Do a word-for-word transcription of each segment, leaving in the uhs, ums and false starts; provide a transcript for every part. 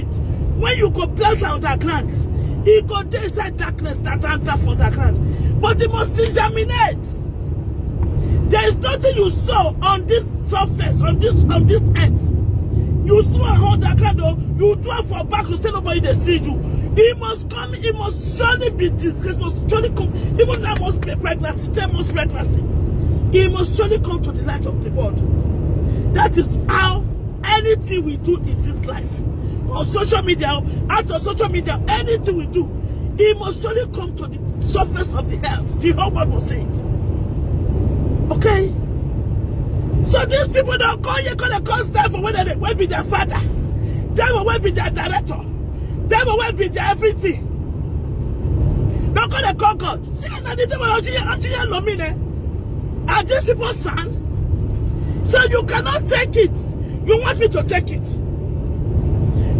When you go plant underground, e go dey inside darkness that enter for underground. But e must still germinate. There is nothing you sow on this surface, on this, on this earth. You sow am underground, or you do am for back, you say nobody dey see you. E must come, e must surely be disgrace, must surely come. Even that must be pregnancy, ten months pregnancy. E must surely come to the light of the world. That is how anything we do in this life, on social media, out of social media, anything we do, e must surely come to the surface of the earth. The whole world must see it. Okay? So these people don come here, come dey call devil wey dey, wey be their father, devil wey be their director, devil wey be their everything. Dem come dey call God. See, na the devil Ajiya, Ajiya Lomi ne. Are these people son? So you cannot take it. You want me to take it.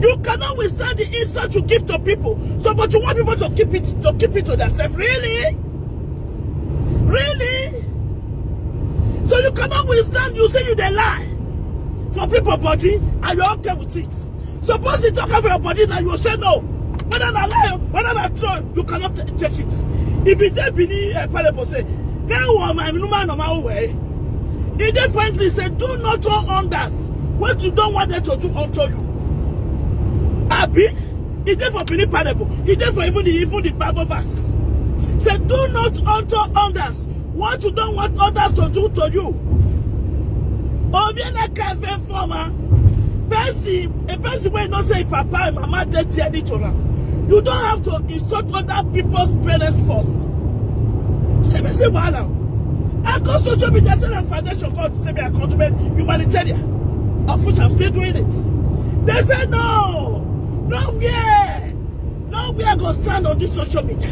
You cannot withstand the insult you give to people. So, but you want people to keep it, to keep it to themselves. Really? Really? So you cannot withstand, you say you dey lie for people body, and you're okay with it. Suppose e talk of your body now, you say no. Whether na lie, whether na true, you cannot t-, take it. E be dey Benin, eh, parable say, "Now, my woman, no matter where." E dey for English say, "Do not unto others what you don't want them to do unto you." Abi? E dey for Benin parable. E dey for even the, even the Bible verse. Say, "Do not unto others what you don't want others to do to you." Obieneka F M former person, a person wey know say papa and mama dey there need to am. You don't have to insult other people's parents first. Say me say wahala. I go social media, say na foundation God say me I come to make humanitarian, of which I'm still doing it. They say no, nowhere, nowhere go stand on this social media.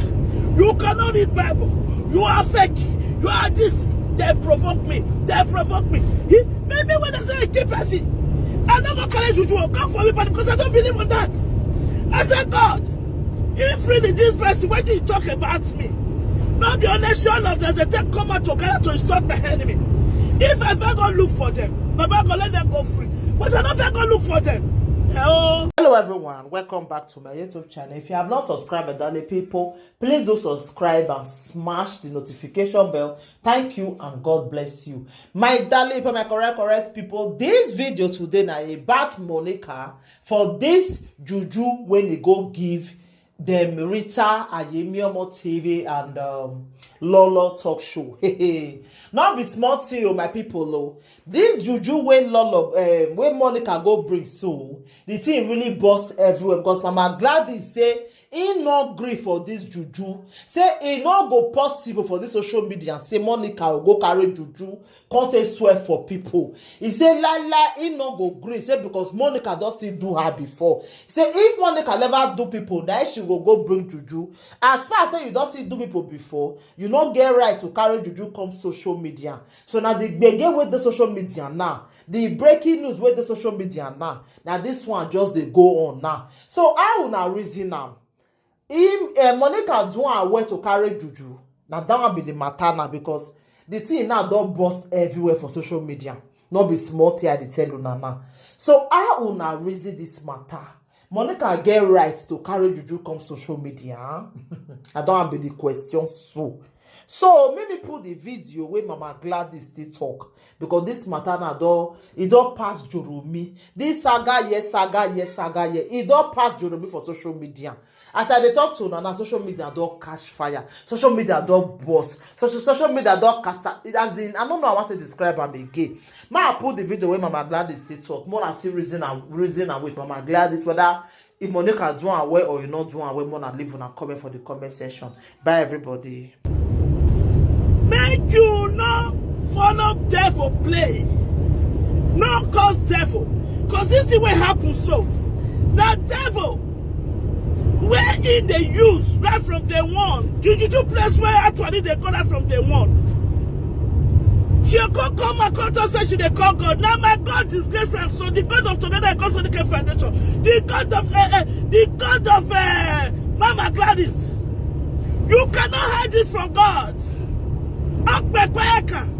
You cannot read Bible. You are fake. You are this. They provoke me. They provoke me. He, maybe when they say I kill person, I never carry juju come for me, but because I don't believe in that. I said, "God, if really this person, what he talk about me, not the only show of that they take come out to gather to insult my enemy. If I ever go look for them, Baba go let them go free. But I don't ever go look for them." Hell. Hello everyone, welcome back to my YouTube channel. If you have not subscribed, darling people, please do subscribe and smash the notification bell. Thank you and God bless you. My darling people, my correct, correct people, this video today na about Monica for this juju when they go give them Rita Ayemiomo T V and, um, Lolo talk show. Not be small thing, oh, my people, oh. This juju wey Lolo, um, wey Monica go bring so, the thing really burst everywhere because Mama Gladys say he no gree for this juju. Say e no go possible for this social media. Say Monica go go carry juju, come take swear for people. He say lie lie, he no go gree. Say because Monica don still do her before. Say if Monica never do people, then she go go bring juju. As far as say you don still do people before, you no get right to carry juju come social media. So now the gbege wey dey social media now, the breaking news wey dey social media now, now this one just dey go on now. So how una reason am? Him, eh, Monica do am well to carry juju. Now that one be the matter now because the thing now don burst everywhere for social media. No be small thing I dey tell una now. So how una reason this matter? Monica get right to carry juju come social media? I don be the question so. So make me put the video wey Mama Gladys dey talk because this matter na don, e don pass Joromi. This saga here, saga here, saga here, e don pass Joromi for social media. As I dey talk to una now, social media don catch fire, social media don burst, social, social media don kasa. As in, I no know how I wan take describe am again. Ma I put the video wey Mama Gladys dey talk. More I see reason and reason and with Mama Gladys whether if Monica do am well or you no do am well, more na leave una comment for the comment section. Bye everybody. Make you no follow devil play. No cause devil. Cause this thing wey happen so, na devil wey he dey use right from day one. Juju place wey actually dey go right from day one. She go come and come talk say she dey call God. Now my God disgrace am. So the God of Together Reconciliation Foundation, the God of, eh, eh, the God of, eh, Mama Gladys, you cannot hide it from God. Akpekpeyaka.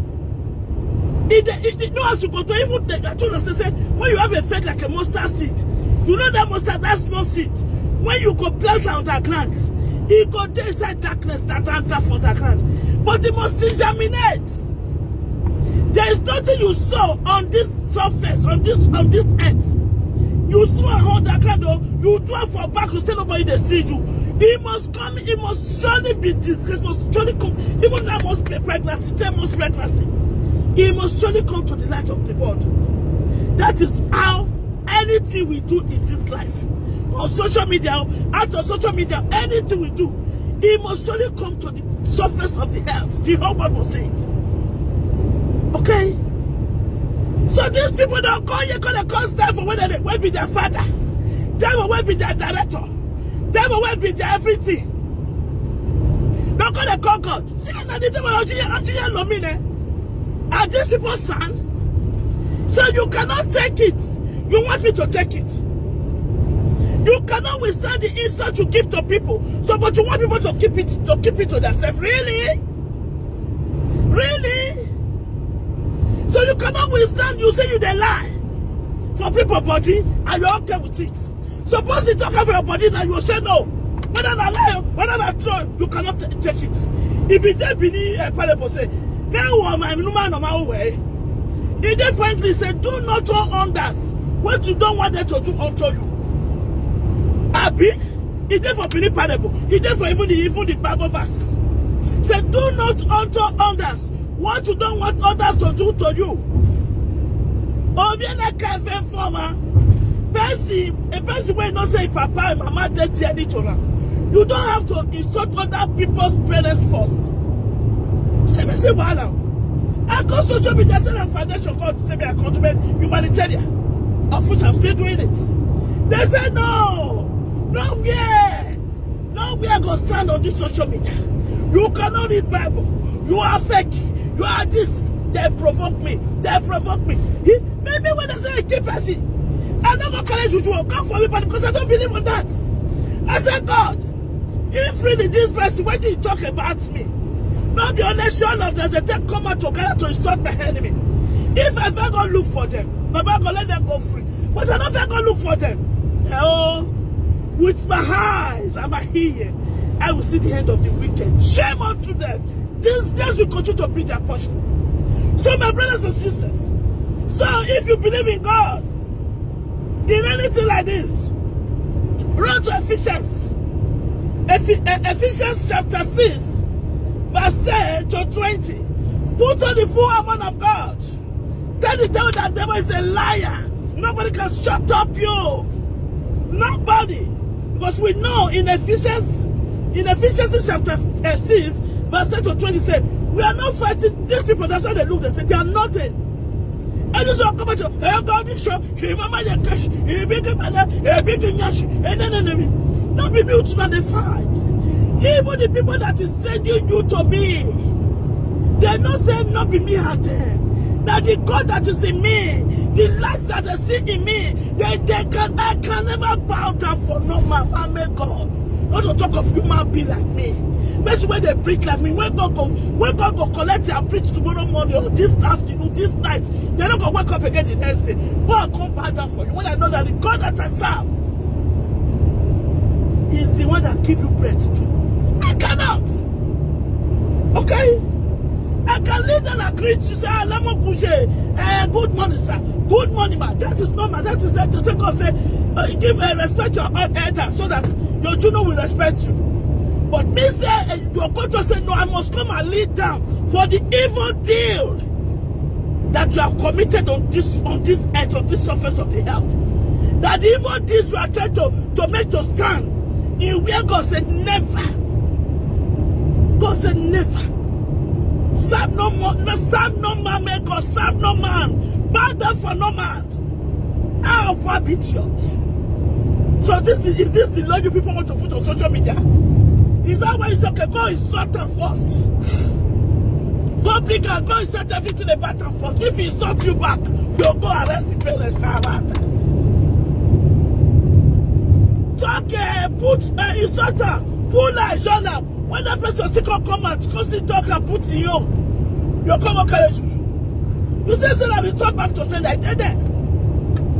It, it, it, no, as you go to even the, the children say, say, when you have a faith like a mustard seed, You know that mustard, that small seed, when you go plant am underground, e go dey inside darkness, that, that, that for underground. But e must still germinate. There is nothing you sow on this surface, on this, on this earth. You sow am underground, or you do am for back, you say nobody dey see you. E must come, e must surely be disgrace, must surely come. Even that must be pregnancy, ten months pregnancy, e must surely come to the light of the world. That is how anything we do in this life, on social media, out of social media, anything we do, e must surely come to the surface of the earth. The whole world must see it. Okay? So these people don come here, come dey call devil wey dey, wey be their father, devil wey be their director, devil wey be their everything. Dem come dey call God. See, na the devil, Ojiya, Ojiya Lomi, eh? Are these people son? So you cannot take it. You want me to take it? You cannot withstand the insult you give to people. So, but you want people to keep it, to keep it to themselves. Really? Really? So you cannot withstand, you say you dey lie for people body, and you're okay with it. Suppose you talk about your body now, you say no. Whether na lie, whether na true, you cannot t-, take it. If you take Bini, eh, parable say, "Now, my woman, no matter where." He dey friendly say, "Do not unto others what you don't want them to do unto you." Abi? E dey for Bini parable. E dey for even the, even the Bible verse. Say, "Do not unto others what you don't want others to do to you." Obi na ka fe forma. Person, a person wey know say papa and mama dey there need to am. You don't have to insult other people's parents first. Say me say wahala. I go social media, say na foundation God say me I come to make humanitarian, of which I'm still doing it. They say no, nowhere, nowhere go stand on this social media. You cannot read Bible. You are fake. You are this. They provoke me. They provoke me. He, maybe when they say keep person, I no go carry juju come for me, but because I don't believe on that. I said, "God, if really this person, what you talk about me, not be only sure of that they take come out to gather to insult my enemy. If I fit go look for them, Baba go let them go free. But I don't fit go look for them. Oh, with my eyes and my ear, I will see the end of the wicked. Shame unto them." This, this will continue to be their portion. So, my brothers and sisters, so if you believe in God, in anything like this, run to Ephesians. Ephe-, eh, Ephesians chapter six, verse ten to twenty. Put on the full armor of God. Tell the devil that devil is a liar. Nobody can shut up you. Nobody. Because we know in Ephesians, in Ephesians chapter, eh, six, verse ten to twenty said, we are not fighting these people. That's why they look, they say they are nothing. And this one come out, "Hey, God, this show, he mama, they cash, he big man, he big nyash, and then enemy." Not be built to the fight. Even the people that is sending you to me, they not say not be me at them. Now the God that is in me, the light that they see in me, they, they can, I can never bow down for no man, man made God. Not to talk of human being like me. Person wey dey preach like me, when God go, when God go collect and preach tomorrow morning or this afternoon, this night, they no go wake up again the next day. Who I come bow down for you when I know that the God that I serve is the one that give you breath too? I cannot. Okay? I can lead and agree to say, "Ah, Lamo Bouger, eh, good morning, sir. Good morning, ma." That is normal. That is that. They say, "God say, uh, give, uh, respect your, uh, elders so that your children will respect you." But me say, uh, your culture say, "No, I must come and lead down for the evil deal that you have committed on this, on this earth, on this surface of the earth." That the evil deals you are trying to, to make to stand in where God said never. God said never. Serve no more, no, serve no man, make God serve no man. Bow down for no man. Ah, what idiot. So this is, is this the law you people want to put on social media? Is that why it's okay? Go insult them first. Go bring her, go insult everything about her first. If he insult you back, you go arrest the parents. Talk, eh, put, eh, insult her, pull her, join her. When that person still come, come out, come still talk and put in you, you come and carry juju. You say, say that we talk back to say that they there.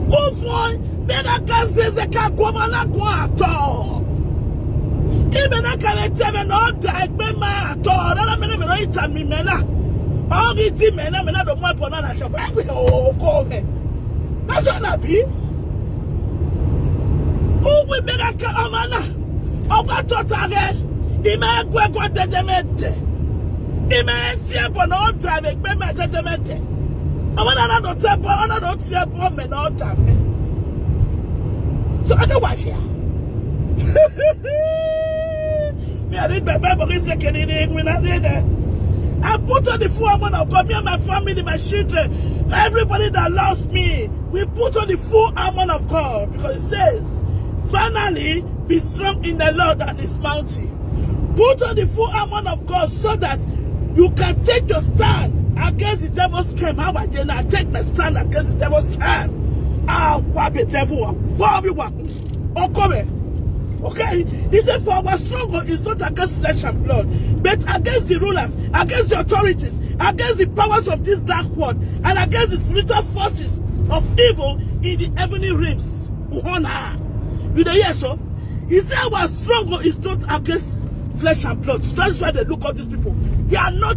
Go for Mena kasdeze ka gwamana gwa atọ. Imena kare teme na ọda egbe ma atọ. Nana mena mena ita mi mena. Ọgị di mena mena do mwa pona na chaba. Oko me. Nasa na bi. Ugwe mena ka amana. Ọgwa tọtare. Ime egwe gwa dedemede. Ime tie pona ọda egbe ma dedemede. Amana na do te pona na do tie pona me na ọda me. So I don't watch here. Me, I read my Bible, it's second in the evening, I read it. I put on the full armor of God, me and my family, my children, everybody that loves me, we put on the full armor of God because it says, "Finally, be strong in the Lord and his mighty." Put on the full armor of God so that you can take your stand against the devil's scheme. How I did not take my stand against the devil's scheme. Ah, what be devil? What have you want? Oh, come here. Okay? He said, "For our struggle is not against flesh and blood, but against the rulers, against the authorities, against the powers of this dark world, and against the spiritual forces of evil in the heavenly realms." Uhona. You dey hear so? He said, "Our struggle is not against flesh and blood." That's why they look up these people. They are not